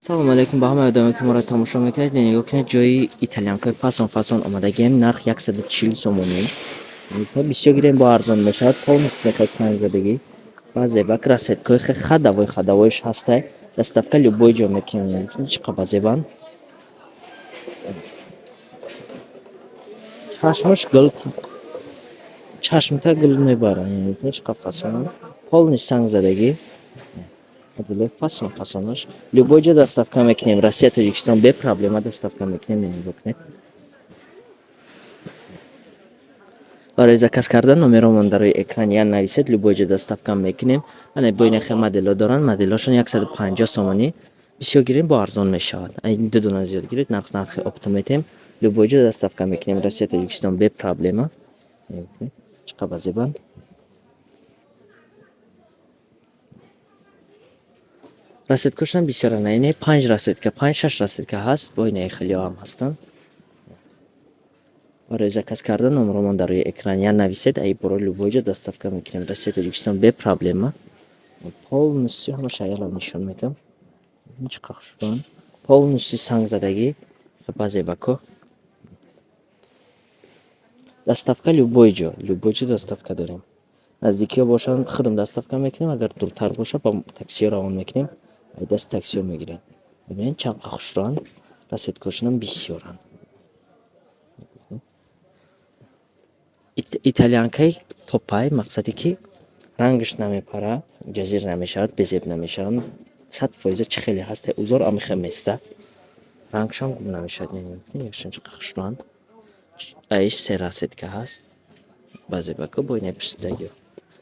Салому алейкум ба ҳамаи одамое, ки моро тамошо мекунед. Нигоҳ кунед, ҷои итальянкаи фасон фасон омадагием. Нарх 140 сомонӣ. Бисёр гирем, бо арзон мешавад. Полностью мехоҳед, сангзадагӣ. Баъзе бак расцветкаҳои хе ходовой, ходовойш ҳастай. Доставка любой ҷо мекунем. Чӣ қадр зебанд. Чашмаш гул, чашмта гул мебарад. Чӣ қадр фасонанд. Полный сангзадагӣ. Моделҳои фасон фасонаш. Любой ҷо доставка мекунем. Россия, Тоҷикистон бе проблема доставка мекунем. Нигоҳ кунед. Барои заказ кардан номеромон дар рӯи экран я нависед, любой ҷо доставка мекунем. Ана бо ин хел моделҳо доранд. Моделҳошон 150 сомонӣ. Бисёр гирем, бо арзон мешавад. Ай ду дона зиёд гиред, нарх нархи опто метем. Любой ҷо доставка мекунем. Россия, Тоҷикистон бе проблема. Нигоҳ кунед. Чӣ қадр зебанд. Расцветкашон бисёранд. Яъне панҷ расцветка, панҷ шаш расцветка ҳаст. Бо инаи хелиҳо ҳам ҳастанд. Барои заказ кардан номеромон дар рӯи экран я нависед, ай боро любой ҷо доставка мекунем. Россия, Тоҷикистон бе проблема. Полностью ҳамаша аялам нишон медиҳам. Чӣ қадр хушрӯянд. Полностью сангзадагӣ. Базебако. Доставка любой ҷо, любой ҷо доставка дорем. Наздикиҳо бошанд, худам доставка мекунем, агар дуртар бошад, ба таксиҳо равон мекунем. Ай даст таксиҳо мегирем. Бибинед, чанд қадр хушрӯянд. Расцветкашонам бисёранд. Итальянкаи топай, мақсаде ки рангаш намепара, ҷазир намешавад, безеб намешавад. 100% чӣ хеле ҳаста узор амихе места. Рангшам гум намешавад. Яшон чӣ қадр хушрӯянд. Аиш се расцветка ҳаст. Баъзе бако бо инаи пиштагиҳо.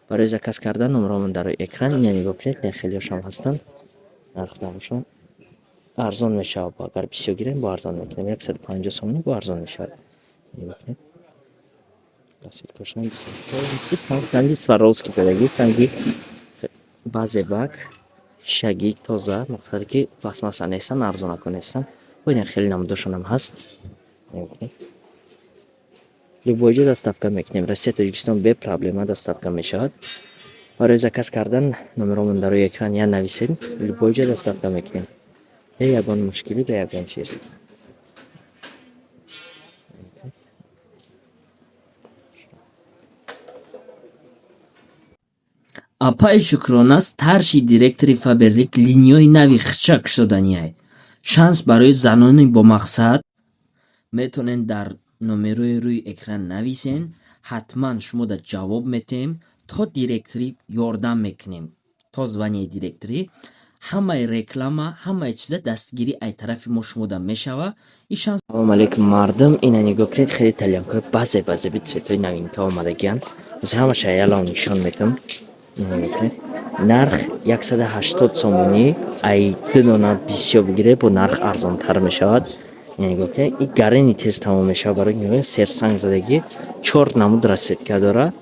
Барои заказ кардан номеромон дар рӯи экран ина нигоҳ кунед, ина хелиҳошам ҳастанд. Нархнамошон арзон мешавад. Агар бисёр гирем, бо арзон мекунем. 150 сомонӣ бо арзон мешавад. Нигоҳ кунед. Расцветкашонам бисёр. Санги Сваровски задагӣ, санги баъзе бак, шишагӣ тоза, мақсаде ки пластмасса нестанд, арзонако нестанд. Бо ина хеле намудошонам ҳаст. Нигоҳ кунед. Любой ҷо доставка мекунем. Россия, Тоҷикистон бе проблема доставка мешавад. Барои заказ кардан номеромон дар рӯи экран я нависед, любой ҷо доставка мекунем. Бе ягон мушкилӣ, бе ягон чиз. Апаи Шукрона старший директори Фаберлик линияи нави хичак шуданиай. Шанс барои занони бомақсад. Метавонед дар номерои рӯи экран нависен, ҳатман шумо да ҷавоб метем, то директорӣ ёрдам мекунем. То званияи директорӣ ҳамаи реклама, ҳамаи чиза дастгирӣ ай тарафи мо шумо да мешава. И шанс. Салому алейкум, мардум, ина нигоҳ кунед, хеле итальянкаҳои баъзе баъзеби цветҳои новинка омадагианд. Ҳозир ҳамаша аялам нишон метам. Ина нигоҳ кунед. Нарх 180 сомонӣ, ай ду дона бисёр бигиред, бо нарх арзонтар мешавад. Ина нигоҳ кунед, и гарени тез тамом мешавад, барои нигоҳ кунед, серсанг задагӣ, чор намуд расцветка дорад.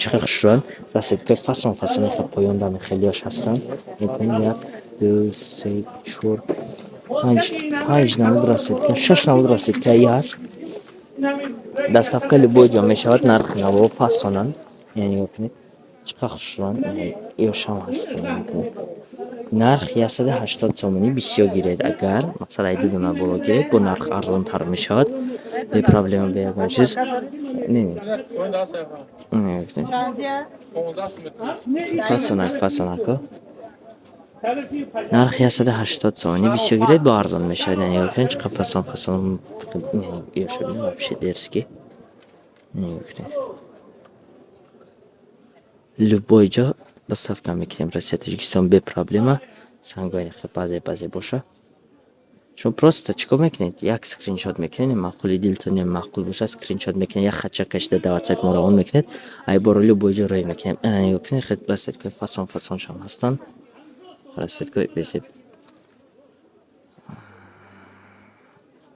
Чӣ қадр хушрӯянд. Расцветкаҳои фасон фасони хел поён дами хелиҳош ҳастанд. Нигоҳ кунед, як, ду, се, чор, панҷ, панҷ намуд расцветка, шаш намуд расцветка и ҳаст. Доставка любой ҷо мешавад, нархи наво фасонанд. Ина нигоҳ кунед, чӣ қадр хушрӯянд. Иёшам ҳаст. Нарх 180 сомонӣ, бисёр гиред, агар мақсад ай ду дона боло гиред, бо нарх арзонтар мешавад. Бе проблема, бе ягон чиз. Не, не. Фасонак, фасонако. Нарх 180 сомонӣ, бисёр гиред, бо арзон мешавад. Нигоҳ кунед, чӣ қадр фасон фасон. Иёша вообще дерзкий. Нигоҳ кунед. Любой ҷо доставка мекунем. Россия, Тоҷикистон бе проблема. Сангҳои баъзе баъзе боша. Шумо просто чӣ кор мекунед? Як скриншот мекунед, маъқули дилтон маъқул боша, скриншот мекунед, як хатча кашида дар ватсапи мо равон мекунед, ай боро любой ҷо роҳӣ мекунем. Ана нигоҳ кунед, хел расцветкаҳои фасон фасоншам ҳастанд. Расцветкаҳои безеб.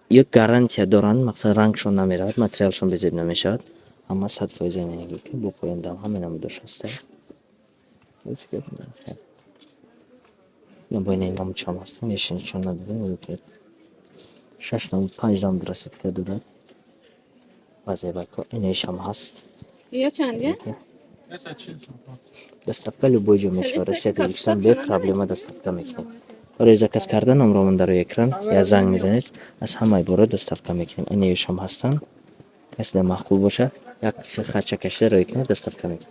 Ё гарантия доранд, мақсад рангшон намеравад, материалшон безеб намешавад. Ҳама 100% ина нигоҳ кунед, бо поён дам ҳама намудош ҳастанд. Бо инаи намудшам ҳастанд, яше нишон надодем, нигоҳ кунед. Шаш намуд, панҷ намуд расцветка дорад. Баъзе бако инаишам ҳаст. Ё чанд я? Доставка любой ҷо мешавад. Россия, Тоҷикистон бе проблема доставка мекунем. Барои заказ кардан номромон дар рӯи экран, я занг мезанед, аз ҳамаи бора доставка мекунем. Инеюшам ҳастанд. Касе маъқул боша, як хача кашида роҳӣ кунед, доставка мекунем.